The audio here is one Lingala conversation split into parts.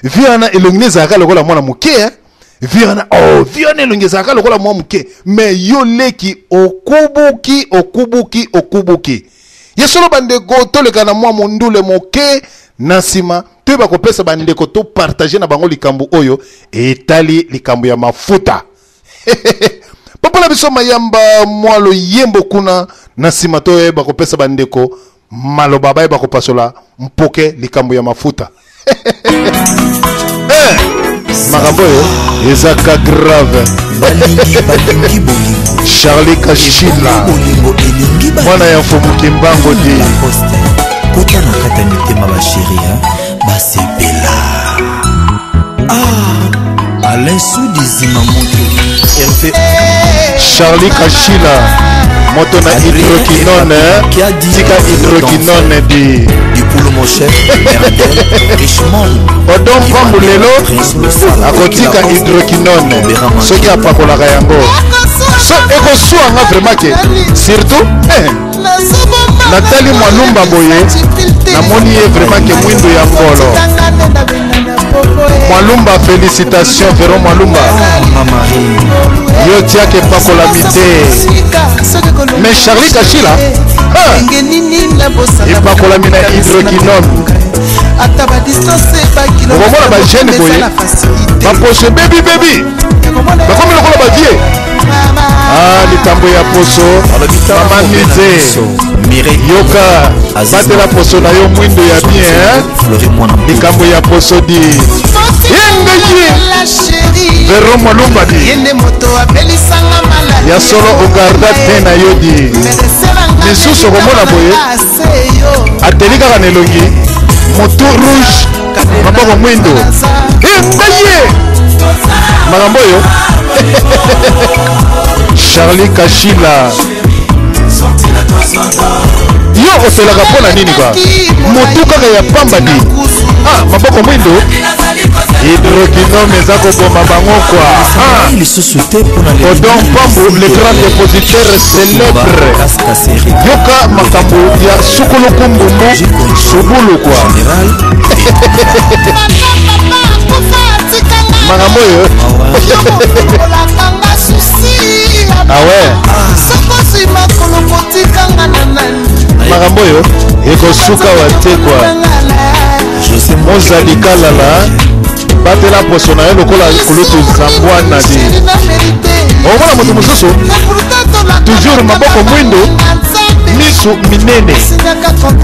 Vie wana elongi ne ezalaka lokola mwana moke eh? Vie wana, oh, vie wana elongi ezalaka lokola mwa moke, mais yo leki okubuki, okubuki, okubuki. Ye solo bandeko, toleka na mwa mondule moke na nsima toyeba kopesa bandeko to partage na bango likambo oyo etali likambo ya mafuta. Papa na biso Mayamba, mwa loyembo kuna na nsima toyeba kopesa bandeko maloba bayeba kopasola mpoke likambo ya mafuta. Eh, makambo oyo eza ka grave. Balingi, balingi bolingo. Charlie Kashila. Bolingo elingi ba- Mwana ya Mfumu Kimbangu di. Lacoste. Kota na kati ya mitema ba chérie, hein? Basepela. Ah, Alain Sudi Zima Moto. Hervé Charlie Kashila moto na hydroquinone, tika hydroquinone di. Dikulu mon chef, Merdel, Richmond. Odon Pambu lelo akotika hydroquinone soki apakolaka yango. So ekosuwa nga vraiment ke surtout natali Mwalumba boye namoni ye vraiment ke mwindu ya ngolo. Mwalumba, félicitations Véro Mwalumba. Yo tiake pakolami te. Mais Charlie Kashila, epakolami na hydroquinone. Okomona ba jeune boye, ba poso baby baby, bakomi lokola ba vieux. Ah, likambo ya poso, mama Mize, yoka, batela poso na yo mwindo ya bien, hein? Likambo ya poso di. Yenga ye. Véro Mwalumba di. Ya solo ogarda te na yo di. Misusu okomona boye, ateli kaka na elongi, motu rouge, maboko mwindo. Yenga ye. Makambo oyo. Charlie Kashila. Yo otelaka mpo na nini kwa? Motu kaka ya pamba di. Ah, maboko mwindo. Hydroquinone eza koboma bango kwa. Ah. Lisusu te mpo na Odon Pambu, le grand dépositeur célèbre. Yoka makambo ya sukuluku mbumbu subulu kwa. Makambo oyo. Ah ouais. Makambo oyo ekosuka wa te kwa. Mozali kalala batela poso na yo lokola kulutu zambwana di. Omona moto mosusu toujours maboko mwindo, misu minene.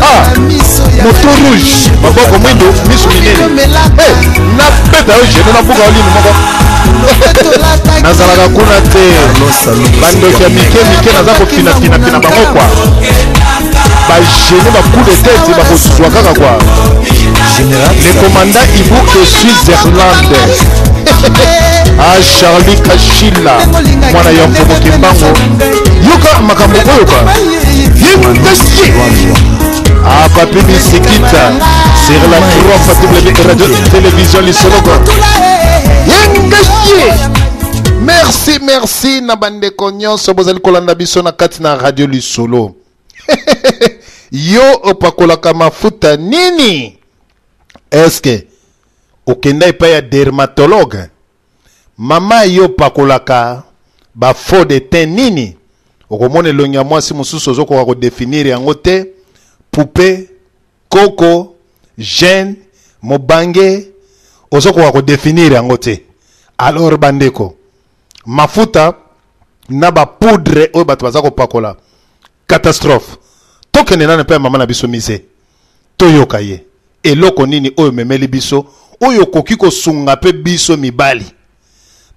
Ah, moto rouge, maboko mwindo, misu minene. Eh, nabeta yo genou, nabuka yo linu moko. Nazalaka kuna te. Bandoki ya mike mike naza kofina-fina-fina bango kwa. Ba genou, ba coup de tête, bakozwa kaka kwa. Le commandant Ibu de Switzerland. Ah, Charlie Kashila, mwana ya Mfumu Kimbangu. Yoka makambo oyo kwa. Yengasi. Ah, Papi Bisikita, sur la 3 fois W radio télévision Lisologo. Yengasi. Merci, merci na bandeko nyonso bozali kolanda biso na kati na radio Lisolo. Yo opakolaka mafuta nini? Est-ce que okenda epai ya dermatologue? Mama yo opakolaka ba faux de teint nini? Okomona elongi ya mwasi mosusu ozokoka kodefinir yango te. Poupée, koko, jeune, mobange, ozokoka kodefinir yango te. Alors bandeko, mafuta na ba poudre oyo bato baza kopakola, catastrophe. Tokende nanu epai ya mama na biso Mise, toyoka ye eloko nini oyo memeli biso, oyo okoki kosunga mpe biso mibali.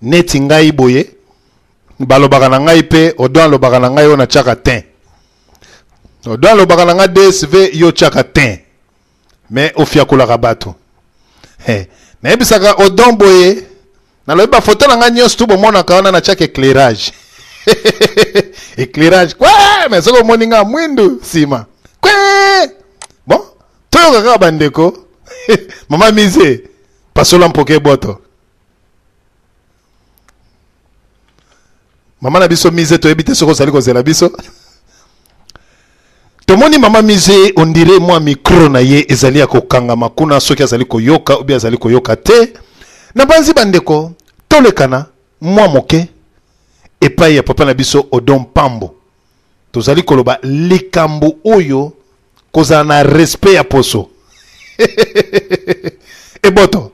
Neti ngai boye, balobaka na ngai mpe, Odon alobaka na ngai oyo natiaka teint. Odon alobaka na ngai DSV yo tiaka teint. Mais ofiakolaka bato. He, nayebisaka Odon boye, nalobi ba photo na ngai nyonso tu bomonaka wana natiaka éclairage. Éclairage, quoi? Mais soki omoni nga mwindu nsima. Quoi? Bon, toyoka kaka bandeko. Mama Mise, pasola mpoke boto. Mama na biso Mise, toyebi te soki ozali kozela biso. Tomoni mama Mise, on dirait mwa micro na ye ezali ya kokangama kuna, soki azali koyoka ou bien azali koyoka te. Nabanzi bandeko, tolekana mwa moke epai ya papa na biso Odon Pambo. Tozali koloba likambo oyo kozala na respect ya poso. Eboto.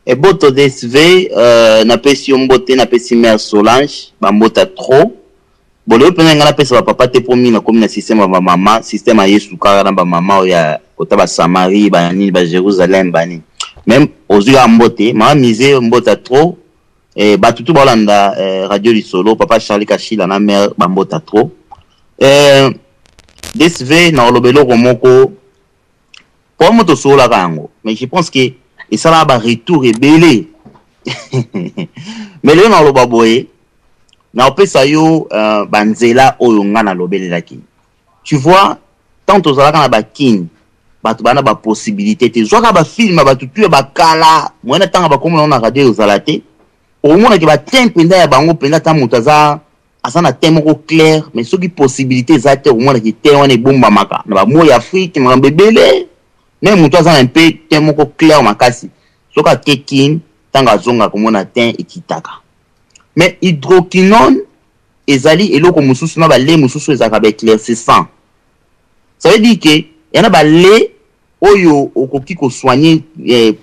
Eboto DSV, napesi yo mbote, napesi mère Solange, bambota trop. Bolelo mpenza ngai napesa bapapa te, mpo mingi nakomi na système ya bamama, système ya Yesu kaka na bamama oyo ya kota Basamarie, banini, Bajerusalem, banini. Même ozwi kaka mbote, mama Mise, mbota trop. Bato tu baolanda Radio Lisolo, papa Charlie Kashila na mère, bambota trop. DSV, na oloba eloko moko po moto osololaka yango, mais je pense que esalaka baretour ebele. Mais lelo na oloba boye, na opesa yo banzela oyo nga nalobelelaki. Tu vois, tant tozalaka na bakini, bato bana bapossibilité te. Zwaka bafilm ya bato tu ya bakala moyena, ntango bakomona na radio ezala te, omonaki batin mpenza ya bango mpenza. Ata moto aza na teint moko clair, mais soki possibilité eza te, omonaki teint wana ebombamaka na bamoi ya Afrique, makambo ebele. Mais moto aza na mpe teint moko clair makasi, soki ake Kine, ntango azongaka, komona teint ekitaka. Mais hydroquinone ezali eloko mosusu na balait mosusu ezalaka baéclaircissant. Ça veut dire que ya na balait oyo okoki kosoigner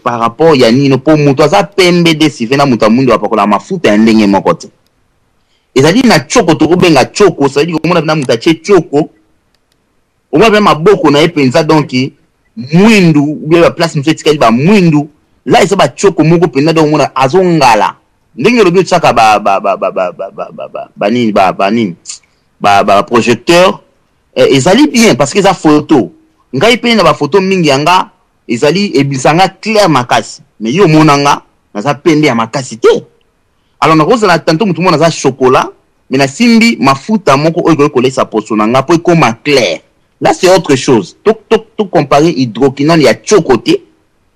par rapport ya nini, mpo moto aza pembe desive na moto ya mwindu apakola mafuta ya ndenge moko te. Ezali na tioko, tokobenga tioko. Ça veut dire komona mpena moto atie tioko, omona mpena maboko na ye mpenza, donc mwindu, ou bien baplace mosusu etikali bamwindu. La eza batioko moko mpenza, donc omona azongala ndenge elobi otiaka banini, banini, baprojecteur. Ezali bien parce que eza photo. Ngai mpe na bafoto mingi ya nga ezali ebimisa nga clair makasi, mais yo omona nga naza pembe ya makasi te. Alors nakozala tanto motu moko naza chocolat, mais nasimbi mafuta moko oyo ekoki kolesa poso na nga mpo ekóma clair. Là, c'est autre chose. To comparer hydroquinone ya tioko te,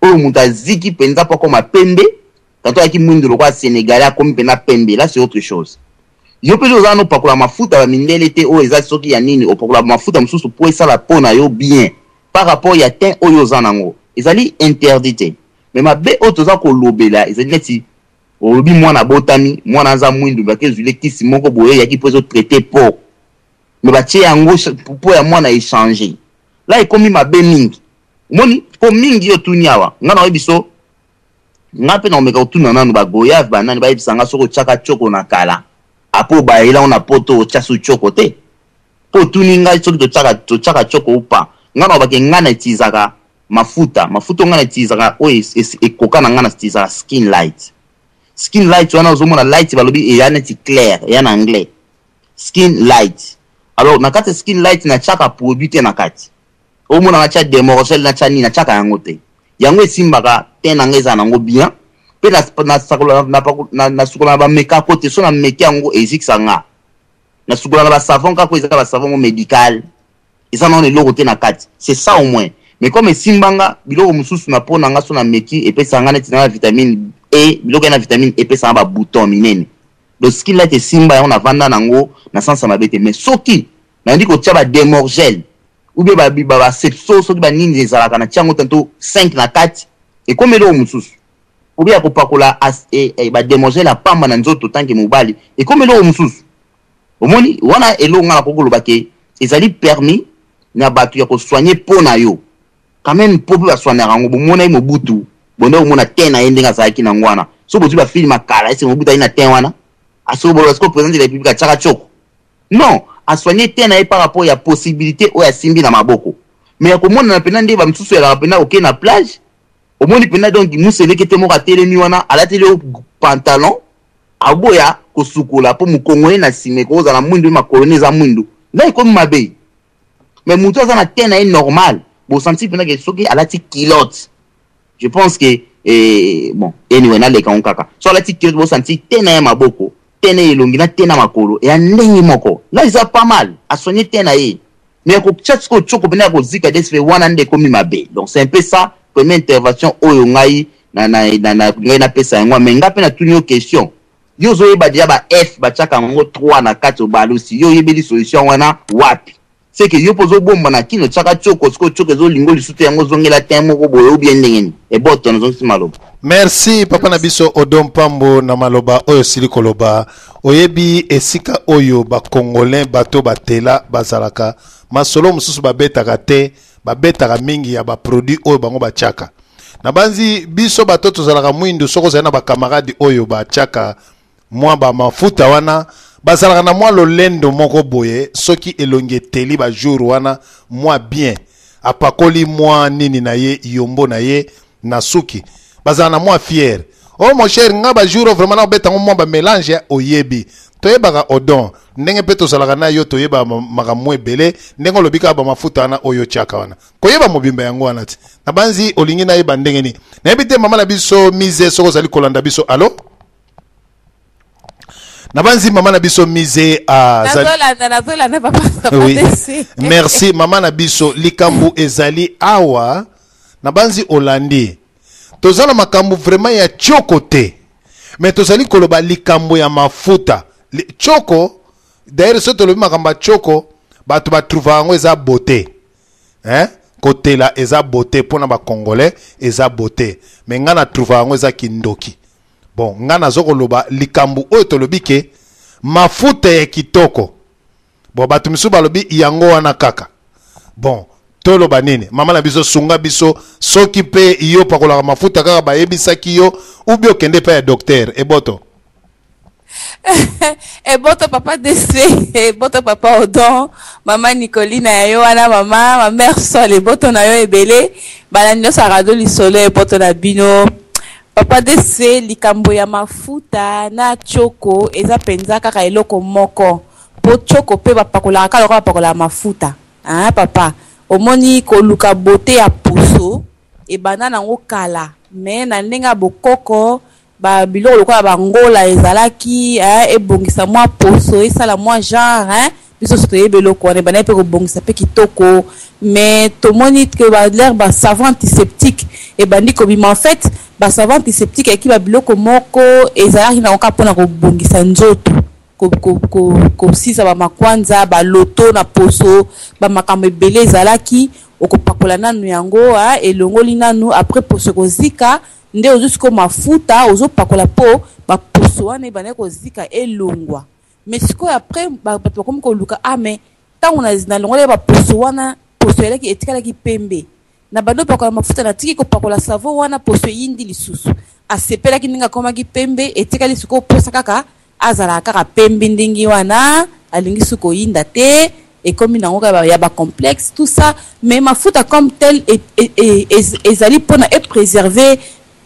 oyo moto aziki mpenza mpo akóma pembe. Tanto ayaki mwindu lokola Sénégalais, akomi mpenza pembe. Là, c'est autre chose. Yo mpe oza wana, opakola mafuta bamindele te, oyo eza soki ya nini, opakola mafuta mosusu mpo esala mpo na yo bien par rapport ya teint oyo oza nango. Ezali interdit te, mais mabe oyo toza kolobela ezali neti olobi mwana abotami, mwana aza mwindu, bake ezwile kisi moko boye eyaki mpo ezotraiter po, mais batie yango mpo ya mwana échange. La ekomi mabe mingi. Omoni, mpo mingi yo tuni awa, nga na oyebi so nga mpe na komeka kotuna nanu bagoyave, banani bayebisa nga soki otiaka tioko na kala, apo obayela ngo na poto, otya su tioko te. Mpo otuni ngai soki totiaka tioko upa, nga na obake ngai na utilisaka mafuta. Oyo ngai na utilisaka, oyo ekoka na ngai, na utilisaka Skin Light. Skin Light wana ozomona light, balobi eya neti clair, eya na anglais Skin Light. Alors na kati ya Skin Light natiaka produit te. Na kati omona natya Dermorgel, natya nini, natiaka yango te. Yango esimbaka te na ngai, ezala nango bien. Mpe nasukola na bamekako te. So nameki yango, ezikisa nga. Nasukola na basavon kaka eza basavon mo médical, eza nano eloko te na kati. C'est ça au moins. Mais comme esimbanga biloko mosusu na mpo na nga, so nameki, epesaka nga neti na vitamine E, biloko ya na vitamine E epesaka babouton minene. Donc Skin Light esimba yango, navanda nango na sens ya mabe te. Mais soki nandi kotia badermorgel ou bien basepso, soki banini ezalaka, na tia yango tanto 5 na kati, ekomi eloko mosusu. Ou bien ya kopakola badermorgel ya pamba na nzoto tanke mobali, ekomi eloko mosusu. Omoni wana, eloko nga nakoki koloba ke ezali permis na bato ya kosoigner mpo na yo quand même, mpo mpe basoignaka yango. Bomona ye Mobutu, bonde komona te na ye ndenge azalaki nango wana. So bozwi bafilm akala, ese Mobutu ayi na te wana, asoki boloba sikoyo président de la République atiaka tioko? Non, asoigne te na ye par rapport ya possibilité oyo asimbi na maboko. Mais ya komonana mpena nde bamisusu elaka mpena, oke na plage, omoni mpena donc museleke te moko atelemi wana, alateli yo pantalon, aboya kosukola mpo mokongo ye na nsima ekozala mwindu, makolo ne eza mwindu, ngai ekomi mabe. Mais moto aza na te na ye normal, bosanti mpena ke soki alati culotte, je pense que bon, anyway, naleka ngo kaka. So alati culotte, bosanti te na ye maboko, te na elongi na te na makolo eya ndenge moko. La eza pas mal, asoigne te na ye. Mais ya kotia sikoyo tioko mpena ya kozika desfe wana nde ekomi mabe. Donc c'est un peu ça, première intervention oyo ngai na ngai napesa yango. Mais ngai mpe natuni yo question: yo ozoyeba deja ba F batiaka yango 3 na kati, obalusi, yo oyebeli solution wana wapi? C'est que yo mpo ozobomba na kino tiaka tioko, sikoyo tioko ezolingo lisusu te, yango ozongela te moko boye ou bien ndenge nini? Eboto nazongisi maloba. Merci papa na biso Odon Pambo na maloba oyo osili koloba. Oyebi esika oyo ba Congolais bato batela bazalaka, masolo mosusu babetaka te, babetaka mingi ya ba produit oyo bango batiaka. Nabanzi biso bato tozalaka mwindu, soki ozali na ba camarade oyo batiaka mwa ba mafuta wana, bazalaka na mwa lolendo moko boye, soki elongi eteli ba jour wana mwa bien, apakoli mwa nini na ye, yombo na ye na suki, bazala na mwa fier. Oh mon cher, nga ba jour vraiment na obeta ngo mwa ba mélange, oyebi. Toyebaka Odon ndenge mpe tozalaka na yo, toyeba makambo ebele ndenge olobi kaka ba mafuta wana oyo tiaka wana, koyeba mobimba yango wana ti nabanzi olingi nayeba ndenge nini. Nayebi te mama na biso Mise soki ozali kolanda biso. Alo, nabanzi mama na biso Mise nazolanda, nazolanda papa. Oui. Merci mama na biso. Likambo ezali awa, nabanzi olandi, toza na makambo vraiment ya tioko te, mais tozali koloba likambo ya mafuta. Tioko d'ailleurs, soki tolobi makambo ya tioko, bato batrouva yango eza beauté, hein? Kotela eza beauté mpona bacongolais, eza beauté, mais ngai na trouva yango eza kindoki. Bon, ngai nazo koloba likambo oyo tolobi ke mafuta ya kitoko. Bon, bato misusu balobi yango wana kaka. Bon, toloba nini? Mama na biso, sunga biso, soki mpe yo pakolaka mafuta kaka bayebisaki yo, ubi okende epai ya docteur. Eboto. Eboto papa DC, eboto papa Odon, mama Nicolina ya yo wana, mama ma mère Sol, eboto na yo ebele, balandi nyonso ya Radio Lisolo, eboto na bino. Papa DC, likambo ya mafuta na tioko eza mpenza kaka eloko moko, po tioko mpe bapakolaka kaka lokola bapakolaka mafuta. Ah papa, omoni, koluka beauté ya poso ebanda nango kala, mais na ndenge ya bokoko, ba biloko lokola bangola ezalaki, eh, ebongisa mwa poso, esala mwa genre, eh, biso so toyebi eloko wana, ebandaki mpe kobongisa mpe kitoko. Mais tomoni ke balere ba savon antiseptique ebandi kobima. En fait, ba savon antiseptique eyaki babiloko moko ezalaki nango kaka mpona kobongisa nzoto, kosisa bamakwanza, baloto na poso, bamakambo ebele ezalaki. Okopakola nanu yango, elongoli nanu, après poso ekozika, nde ozwi sikoyo mafuta ozopakola mpo baposo wana ebandaki kozika elongwa. Mais sikoyo après bato bakomi koluka: ah, mais ntango nalongolaki baposo wana, poso elaki etikalaki pembe. Na bandi opakola mafuta, natiki kopakola savon wana, poso eyindi lisusu. Asepelaki ndenge akomaki pembe, etikali sikoyo posa kaka azalaka kaka pembe ndenge wana, alingi soki koyinda te, ekomi nango kaka ya bacomplexe, tout ça. Mais mafuta comme tel ezali mpona epréserver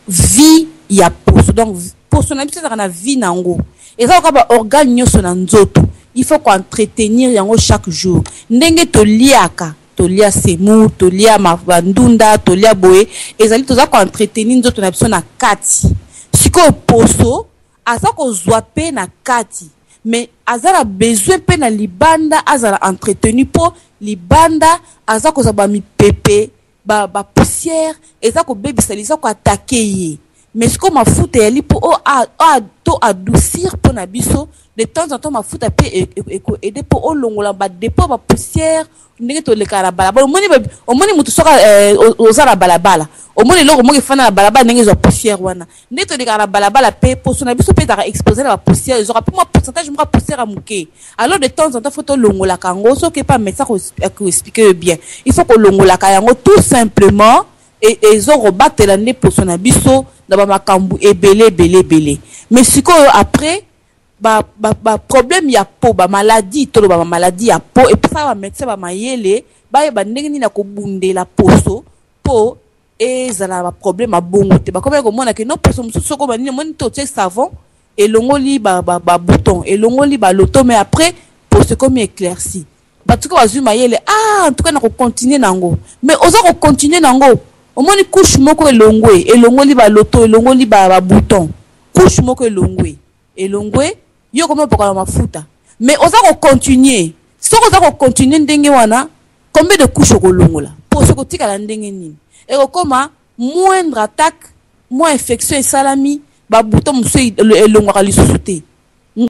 vie ya poso. Donc poso na biso ezalaka na vie nango, eza kaka baorgane nyonso na nzoto, il faut koentretenir yango chaque jour. Ndenge toliaka, tolia semu, tolia bandunda, tolia boye, ezali toza koentretenir nzoto na biso na kati. Sikoyo poso aza kozwa mpe na kati, mais aza na besoin mpe na libanda azala entretenu, mpo libanda aza kozwa bamipepe, bapoussière, eza kobebisa, eza koattaquer ye. Mais sikoyo mafuta eyali mpo to adoucir mpo na biso de temps en temps. Mafuta mpe ekoaider mpo olongola badépôt, bapoussière. Ndenge tolekaka na balabala, omoni, omoni motu soki oza na balabala, omoni eloko moko efanda na balabala, ndenge ezwa poussière wana. Ndenge tolekaka na balabala mpe poso na biso mpe ezalaka exposé na bapoussière, ezwaka mpe mwa pourcentage moko ya poussière ya moke. Alors de temps en temps faut tolongolaka yango. Soki epa médecin koexpliquer yo bien, il faut kolongolaka yango tout simplement. Ezokobatela nde poso na biso na bamakambo ebele ebele ebele. Mais sikoyo après baproblème ba ya peau, bamaladie, toloba bamaladie ya peau, epesaka bamédecin bamayele bayeba ndenge nini ya kobundela poso mpo ezala baproblème ya bongo te. Bakomaki komona ke no, poso mosusu soko banini, omoni te, otie savon, elongoli babouton, elongoli baloto, mais après poso ekomi éclairci. Bato bazwi mayele: ah, en tout cas na kocontinue nango. Mais oza kocontinue nango, omoni couche moko elongwe, elongoli baloto, elongoli babouton, couche moko elongwe, elongwe, yo komi opakola mafuta, mais oza kocontinue. Soki oza kocontinue ndenge wana, combien de couche okolongola? Poso kotikala ndenge nini? Ekokoma moindre attaque, mwa infection esalami, babouton mosusu elongwaka lisusu te.